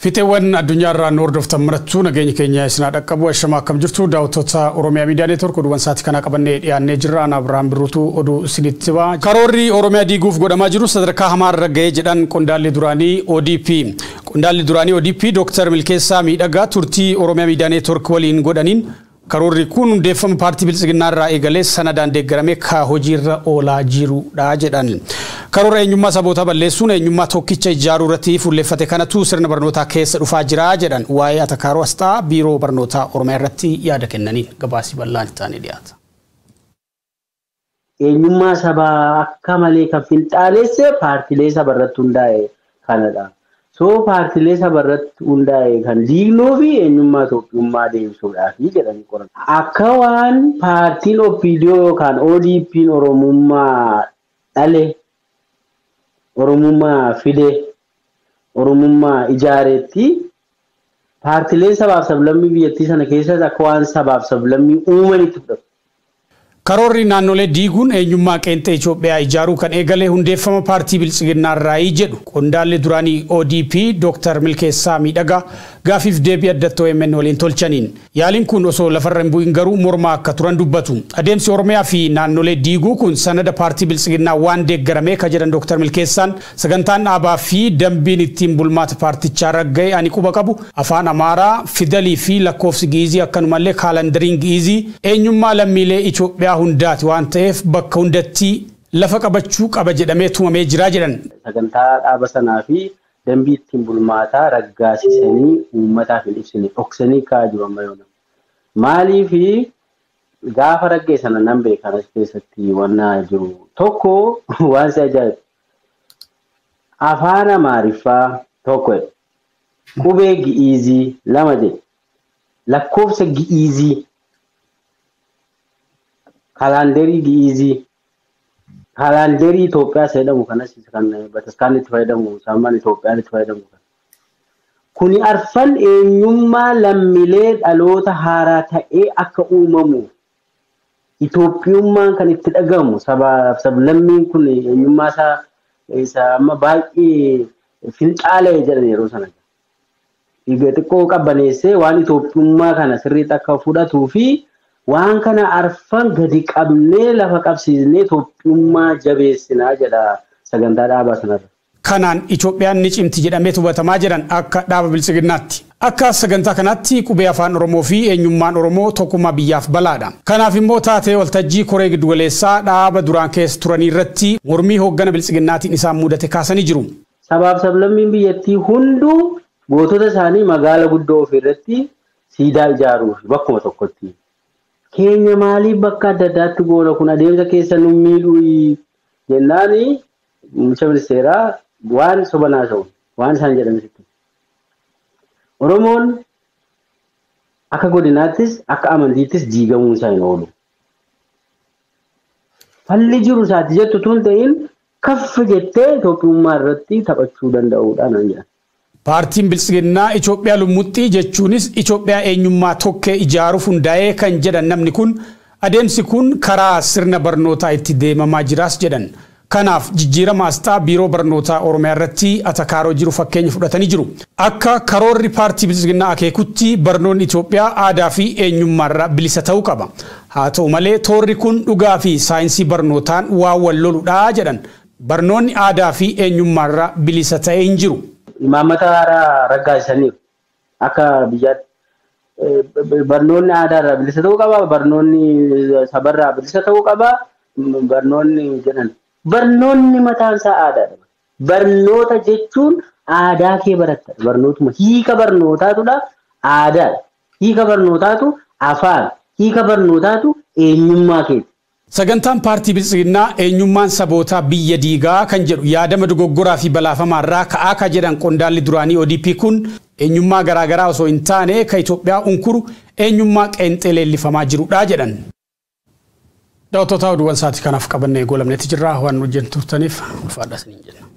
Fiteewwan addunyaarraa nu hordoftan marattuu nageenya keenya isinaa dhaqqabu ashamaa akkam jirtu daawwattoota Oromiyaa Miidiyaa Neetwoork oduuwwan sa'aatii kanaa qabannee dhiyaannee jirra. Ana Abiraam Birruutu oduu isinitti hima. Karoorri Oromiyaa diiguuf godhamaa jiru sadarkaa hamaarra ga'ee jedhan qondaalli duraanii ODP. Qondaalli duraanii ODP Dooktar Milkeessaa Miidhagaa turtii Oromiyaa Miidiyaa Neetwoork waliin godhaniin karoorri kun hundeeffama paartii Biltsiginnaa irraa eegalee sanadaan deeggaramee ka hojiirra oolaa jirudha jedhan. Karoora eenyummaa sabootaa balleessuun eenyummaa tokkicha ijaaruu irratti fuulleffate kanatu sirna barnootaa keessa dhufaa jira jedhan. Waa'ee atakaaroo asxaa biiroo barnootaa Oromiyaa irratti yaada kennaniin gabaasii bal'aan itti aanee dhiyaata. Eenyummaa sabaa akka malee kan finxaalesse paartiilee saba irratti hundaa'e kanadha. So paartiilee saba irratti hundaa'e kan diignuu fi eenyummaa Itoophiyummaa deebisuudhaaf jedhanii qoran. Akka waan paartiin OPDO yookaan ODP'n Oromummaa dhale, Oromummaa fide, Oromummaa ijaareetti paartiileen sabaaf sablammii biyyattii sana keessas akka waan sabaaf sablammii uumanitti fudhatu. Karoorri naannolee diiguun eenyummaa qeenxee Itoophiyaa ijaaruu kan eegale hundeeffama paartii Biltsiginnaa irraayi jedhu qondaalli duraanii ODP Dooktar Milkeessaa Miidhagaa gaafiif deebii addatti OMN waliin tolchaniin. Yaaliin kun osoo lafarra hin bu'in garuu mormaa akka turan dubbatu. Adeemsi Oromiyaa fi naannolee diiguu kun sanada paartii Biltsiginnaa waan deeggaramee ka jedhan Dooktar Milkeessaan sagantaan dhaabaa fi dambiin ittiin bulmaata paartichaa ragga'e ani quba qabu afaan Amaaraa fidalii fi lakkoofsi Giizii akkanumallee kaalandariin Giizii eenyummaa lammiilee Itoophiyaa hundaati waan ta'eef bakka hundatti lafa qabachuu qaba jedhamee tumamee jira jedhan. Sagantaa dhaaba sanaa fi dambii ittiin bulmaataa raggaasisanii uummataaf hin ibsine dhoksanii kaa'aa jiru amma yoona. Maaliif gaafa ragga'e sana nan beekan as keessatti wanna jiru tokko waan si ajaa'ibu. Afaan Amaariffaa tokko qubee Gi'iizii lama jedhe lakkoofsa Gi'iizii kaalaandarii Gi'iizii kaalaandarii Itoophiyaa isa jedhamu kanas kan bataskaanni itti fayyadamu saammaan Itoophiyaan itti fayyadamu kana. Kuni arfan eenyummaa lammiilee dhaloota haaraa ta'ee akka uumamu Itoophiyummaan kan itti dhagahamu sabaaf sablammiin kun eenyummaa isaa isa amma baay'ee finxaala'e jedhan yeroo sana. Xiqqoo qabbaneessee waan Itoophiyummaa kana sirriitti akka fudhatuu fi waan kana arfan gadi qabnee lafa qabsiisnee Itoophiyummaa jabeessinaa jedha sagantaa dhaabaa sanarra. Kanaan Itoophiyaan ni cimti jedhamee hubatamaa jiran akka dhaaba Biltsiginnaatti. Akka sagantaa kanaatti qubee afaan Oromoo fi eenyummaan Oromoo tokkummaa biyyaaf balaadha. Kanaaf immoo taatee waltajjii koree giddugaleessaa dhaaba duraan keessa turanii irratti mormii hooggana Biltsiginnaatiin isaan mudate kaasanii jiru. Sabaaf sablammiin biyyattii hunduu gootota isaanii magaala guddoo ofirratti siidaa ijaaruuf bakkuma tokkotti. Keenya maaliif bakka adda addaatti goona kun adeemsa keessa nu miidhuu jennaani muummicha ministeeraa waan sobanaa ta'u waan isaan jedhan. Oromoon akka godinaattis akka amantiittis diigamuun isaa hin oolu. Falli jiru isaati jettu tun ta'in kaffa jettee Itoophiyummaa irratti taphachuu danda'uudha naan jedhan. Paartiin Biltsiginnaa Itoophiyaa lummuxxii jechuunis Itoophiyaa eenyummaa tokkee ijaaruuf hundaa'ee kan jedhan namni kun adeemsi kun karaa sirna barnootaa itti deemamaa jiraas jedhan. Kanaaf jijjiirama asxaa biiroo barnootaa Oromiyaa irratti atakaaroo jiru fakkeenya fudhatanii jiru. Akka karoorri paartii Biltsiginnaa akeekutti barnoonni Itoophiyaa aadaa fi eenyummaarraa bilisa ta'uu qaba. Haa ta'u malee toorri kun dhugaa fi saayinsii barnootaan waan wal loludha jedhan. Barnoonni aadaa fi eenyummaarraa bilisa ta'ee hin jiru. Imaammata haaraa raggaasisaniiru akka biyyaatti barnoonni aadaarraa bilisa ta'uu qaba, barnoonni sabarraa bilisa ta'uu qaba, barnoonni jedhan. Barnoonni mataan isaa aadaadha. Barnoota jechuun aadaa kee baratta. Barnootuma hiika barnootaatudha aadaadha. Hiika barnootaatu afaan. Hiika barnootaatu eenyummaa keeti. Sagantaan paartii Biltsiginnaa eenyummaan sabootaa biyya diigaa kan jedhu yaadama dogoggoraa fi balaafamaa irraa ka'aa ka jedhan qondaalli duraanii ODP kun eenyummaa garaagaraa osoo hin taane ka Itoophiyaa unkuru eenyummaa qeenxee leellifamaa jirudha jedhan. Daawwattoota oduuwwan sa'aatii kanaaf qabannee goolabnetti jirra waan wajjin turtaniif ulfaadhaa isiniin jenna.